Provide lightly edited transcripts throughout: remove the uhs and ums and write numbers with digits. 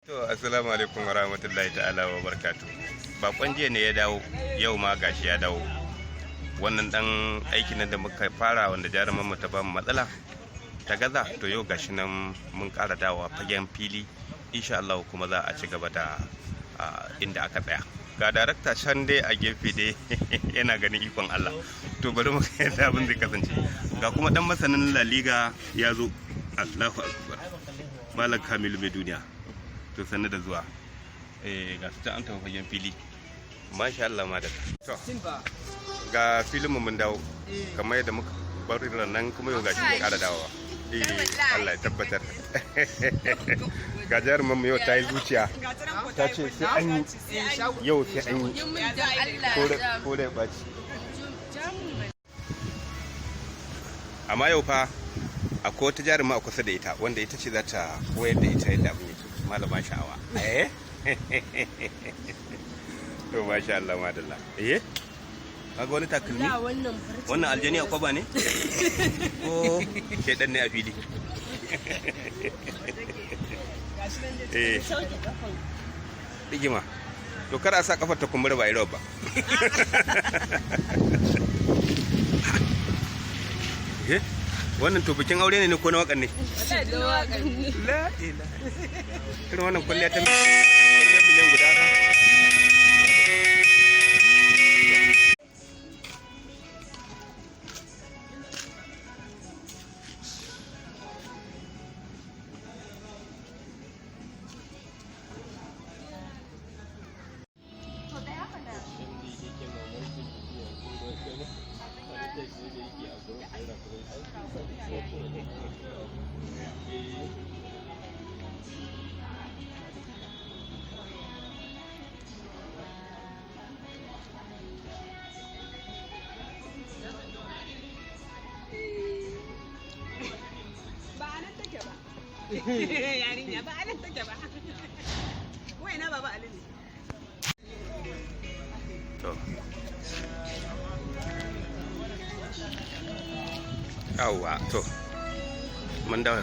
To, assalamu alaikum wa rahmatullahi ta'ala wa barakatuh. Bakon jiya ne ya dawo, yau ma gashi ya dawo. Wannan dan aikin nan da muka fara, wanda jaruman mu ta bamu matsala ta gaza, to yau gashi nan mun ƙara dawowa fagen fili, insha Allah kuma za a ci gaba da inda aka tsaya. Ga darakta can dai a gefe dai yana ganin ikon Allah. To, bari mu ga yadda abin zai kasance. Ga kuma dan masanin La Liga ya zo. Allahu akbar. Malam Kamilu mai duniya. To, sannu da zuwa. Eh, ga su can an tafi fagen fili, masha Allah ma da to ga filin mu mun dawo kamar yadda muka bari nan, kuma yau gashi mun ƙara dawowa. Eh, Allah ya tabbatar. Ga jaruman mu yau ta yi zuciya, ta ce sai an yi yau, sai an yi ko da ya ɓaci. Amma yau fa akwai wata jaruma a kusa da ita wanda ita ce za ta koyar da ita yadda abin yake, Malama Sha'awa. Eh, to masha Allah, madalla. Eh, kaga wani takalmi, wannan aljani a kwaba ne ko shedan ne a fili? Eh, rigima. To, kar a sa kafar ta kumbura, ba yi ba. Eh, wannan to bikin aure ne ko na wakan ne? La ilaha. Irin wannan kwalliya ta miliyan guda ka. Ba a nan take ba. Yarinya ba a nan take ba. Wai na Baba Ali ne. To. Yawwa, to. Mun dawo.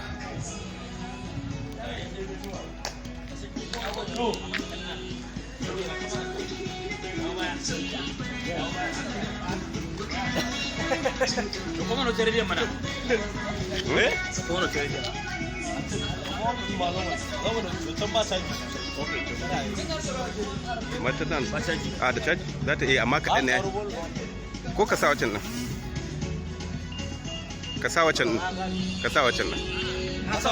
Kuma no tarbiyyar mana. Eh? Kuma no tarbiyyar. Mata nan. A da caji? Za ta iya, amma kaɗan ne. Ko ka sa wacan nan? Ka sa wacan nan. Ka sa wacan nan.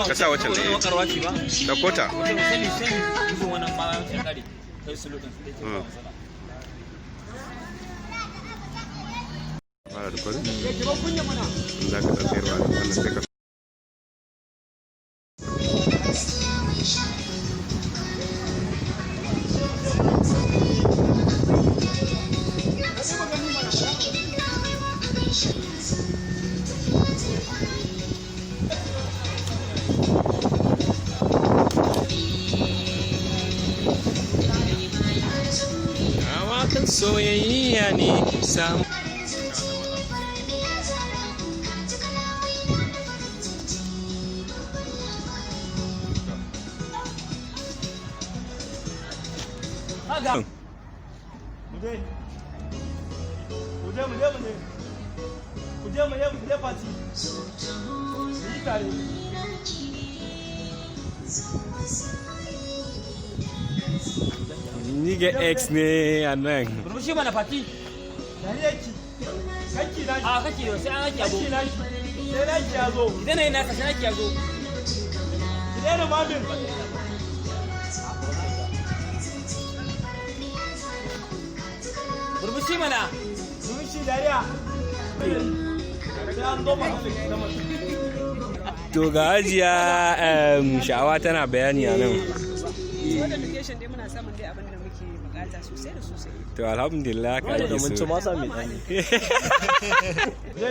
Ka sa wacan nan. Wakarwa ce ba. Dauko ta. Sai sai wannan ma ya kare. Kai su lokacin da ke kawo matsala. Fara recording? Za ka tsayarwa wannan sai ka Wakan soyayya ne samu. Haga. Muje. Muje, muje, muje. Muje, muje, muje party. Mu yi tare. Ni ga X ne a nan. Murmushi mana, Fati. Dariyarki. Kanki na. A kake sai an haki abu. Kanki na. Sai naki ya zo. Idan na yi naka sai naki ya zo. Ki daina mamin. Murmushi mana. Murmushi, dariya. Sai an zo ma. To, ga Hajiya Sha'awa tana bayani a nan. Wannan location dai muna samun dai abin da muke bukata sosai da sosai. To, alhamdulillah, ka ake so. masa mai tsani. Je.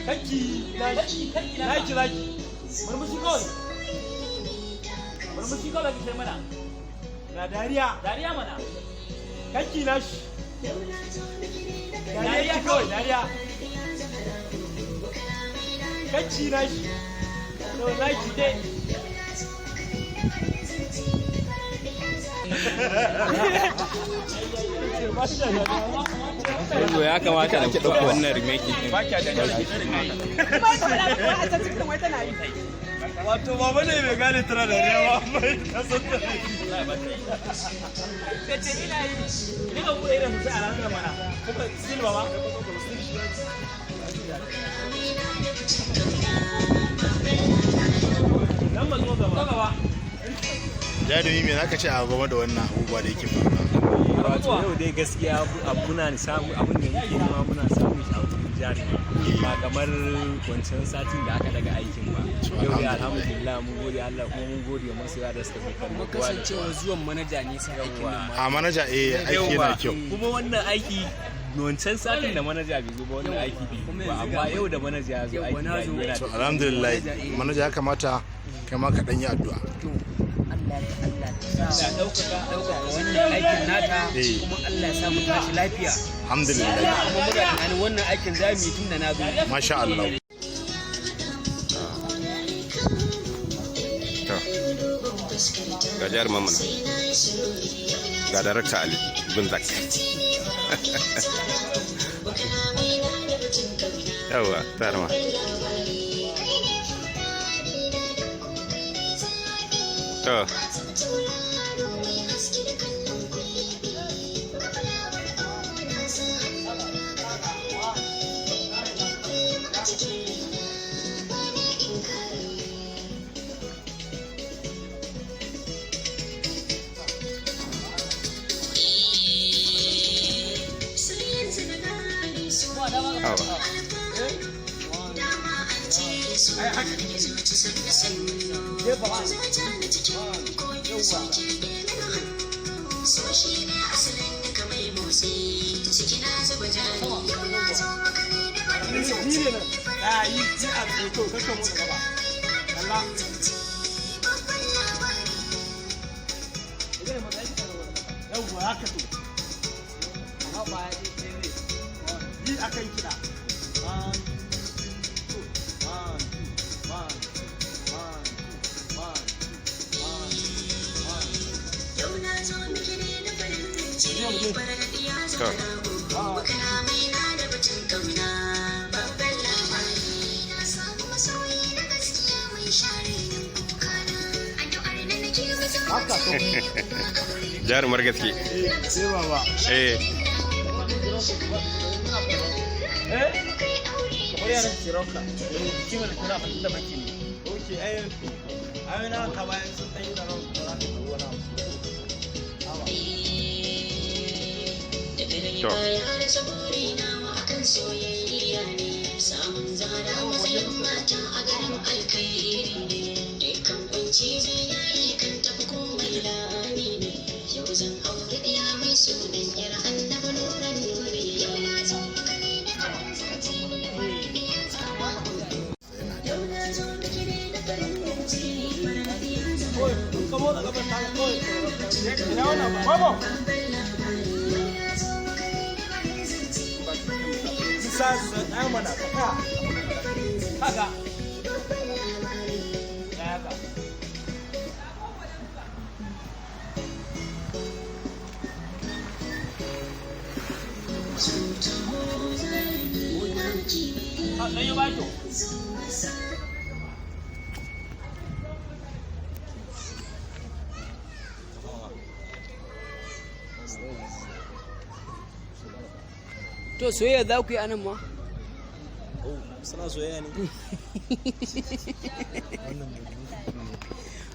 Kanki naki. Naki naki. Murmushi kawai. Murmushi kawai ki sai mana. Ga dariya. Dariya mana. Kanki nashi. Dariya kawai, dariya. Kanki nashi. To, naki dai. Yanzu ya kamata da kuka wannan remake din. Kuma ita faɗa maka wai a can cikin wai tana yi. Wato baba ne mai gane tana dariya ba mai kasan ta. Ka ce ina yi. Ni ka buɗe idan sosai a ranar mana. Kuma still baba. Nan ba zo gaba. Gaba. Jarumi, me zaka ce a game da wannan abubuwa da yake faruwa? Wato yau dai gaskiya muna samu abin da muke nema, muna samun shi a wurin jarumi, ba kamar wancan satin da aka daga aikin ba. Yau dai alhamdulillah, mun gode Allah kuma mun gode wa masoya da suka zo kallo. Kuma kasancewa zuwan manaja ne sa aikin nan ma. A manaja, eh, aiki yana kyau. Kuma wannan aiki, wancan satin da manaja bai zo ba, wannan aiki bai yi ba, amma yau da manaja ya zo, Yau aiki na ya zo. yi yana To alhamdulillah, manaja, ya kamata kai ma ka dan yi addu'a. To Allah ya sa ɗaukaka wannan aikin nata, kuma Allah ya sa mu tashi lafiya. Alhamdulillah. Kuma muna tunanin wannan aikin za mu yi tun da na zo. Masha Allah. To ga jaruman mu nan, ga darakta Ali Bunzak. Yawa tarma. To awa. Ni ne nan. A yi ji a tsaye to kakka motsa gaba. Kalla. Yawwa, haka to. Yi akan kiɗa. One, two, one, two, one, two, one, two, one, two, one, two, one, two. To jarumar gaske. Sai baba. Eh. Kamar yaran Siroka. Kimar kira da baki ne. Ok, ai, ai na ka bayan sun ɗan yi da rawar ba za ka ɗau wani abu. To Ka motsa gaban ta kawai. Ina wannan ba. Babo. Isa tsaya mana ka tsaya. Kaga. Ya haka. A ɗan yi bato. To soyayya za ku yi anan ma? Suna soyayya ne.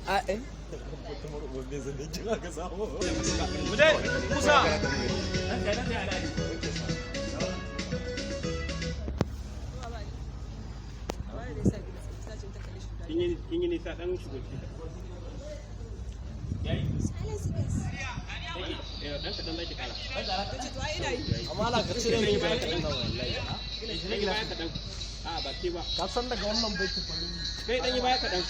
A eh. Mu je kusa. Nan da nan da ana. Kin yi nisa, dan shigo ciki. Yayi. Eh, dan kadan zaki kara. Amma ana ka cire ni bayan kaɗan nan wallahi. Dan yi baya kadan. A ba ke ba. Ka san daga wannan baitin farin. Kai, dan yi baya kadan.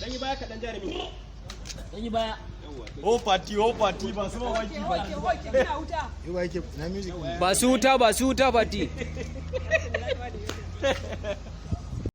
Dan yi baya kadan, jarumi. Ɗan yi baya. Yawwa. O fati, o fati, ba su mamaki ba. Oke, oke, muna wuta. Yau ba yake na music ne. Ba su wuta, ba su wuta, Fati.